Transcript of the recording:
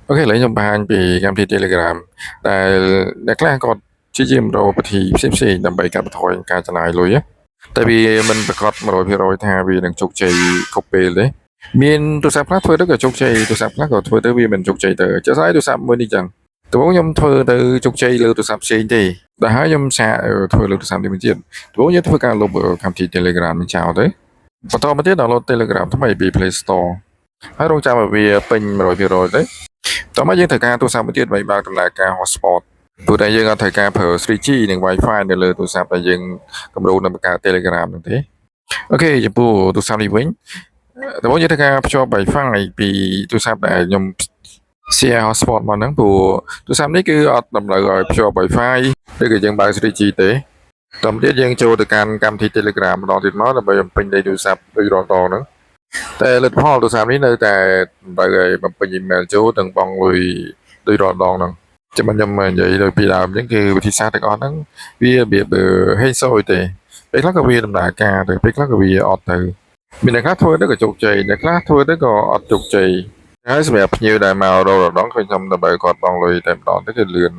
OK ឥឡូវខ្ញុំបង្ហាញពីកម្មវិធី Telegram ដែលអ្នកខ្លះគាត់ព្យាយាមរកវិធីផ្សេងៗដើម្បីកាត់បន្ថយការចំណាយលុយណាតែវាមិនប្រាកដ100%ថាវានឹងជោគជ័យគ្រប់ពេលទេមានទូរស័ព្ទខ្លះធ្វើទៅក៏ជោគជ័យទូរស័ព្ទខ្លះក៏ធ្វើទៅវាមិនជោគជ័យទៅជាក់ស្ដែងទូរស័ព្ទមួយនេះចឹងដំបូងខ្ញុំធ្វើទៅជោគជ័យលើទូរស័ព្ទផ្សេងទេដល់ហើយខ្ញុំសាកធ្វើលើទូរស័ព្ទនេះមួយទៀតដំបូងយើងធ្វើការលុបកម្មវិធី Telegram នេះចោលទៅបន្តមកទៀត download Telegram ថ្មីពី Play Store ហើយរងចាំឲ្យវាពេញ100%ទៅតោះមកយើងត្រូវការទូរស័ព្ទមួយទៀតដើម្បីបើកដំណើរការ hotspot ព្រោះតែយើងអត់ត្រូវការប្រើ 3G និង Wi-Fi នៅលើទូរស័ព្ទដែលយើងកម្រោងនឹងបង្កើត Telegram ហ្នឹងទេOK ចំពោះទូរស័ព្ទនេះវិញដំបូងយើងត្រូវការភ្ជាប់ Wi-Fi ពីទូរស័ព្ទដែលខ្ញុំ share hotspot មកហ្នឹងព្រោះទូរស័ព្ទនេះគឺអត់តម្រូវឲ្យភ្ជាប់ Wi-Fi ឬក៏យើងបើក 3G ទេតោះទៀតយើងចូលទៅកាន់កម្មវិធី Telegram ម្ដងទៀតមកដើម្បីបំពេញលេខទូរស័ព្ទដូចរាល់ដងហ្នឹងតែលទ្ធផលទូរស័ព្ទនេះនៅតែតម្រូវឲ្យបំពេញ email ចូលទាំងបង់លុយដូចរាល់ដងហ្នឹងចាំខ្ញុំនិយាយដូចពីដើមអញ្ចឹងគឺវិធីសាស្ត្រទាំងអស់ហ្នឹងវារបៀបហេងសូយទេពេលខ្លះក៏វាដំណើរការទៅពេលខ្លះក៏វាអត់ទៅមានអ្នកខ្លះធ្វើទៅក៏ជោគជ័យអ្នកខ្លះធ្វើទៅក៏អត់ជោគជ័យហើយសម្រាប់ភ្ញៀវដែលមករករដងឃើញខ្ញុំដើម្បីគាត់បង់លុយតែម្ដងទៅគឺលឿន។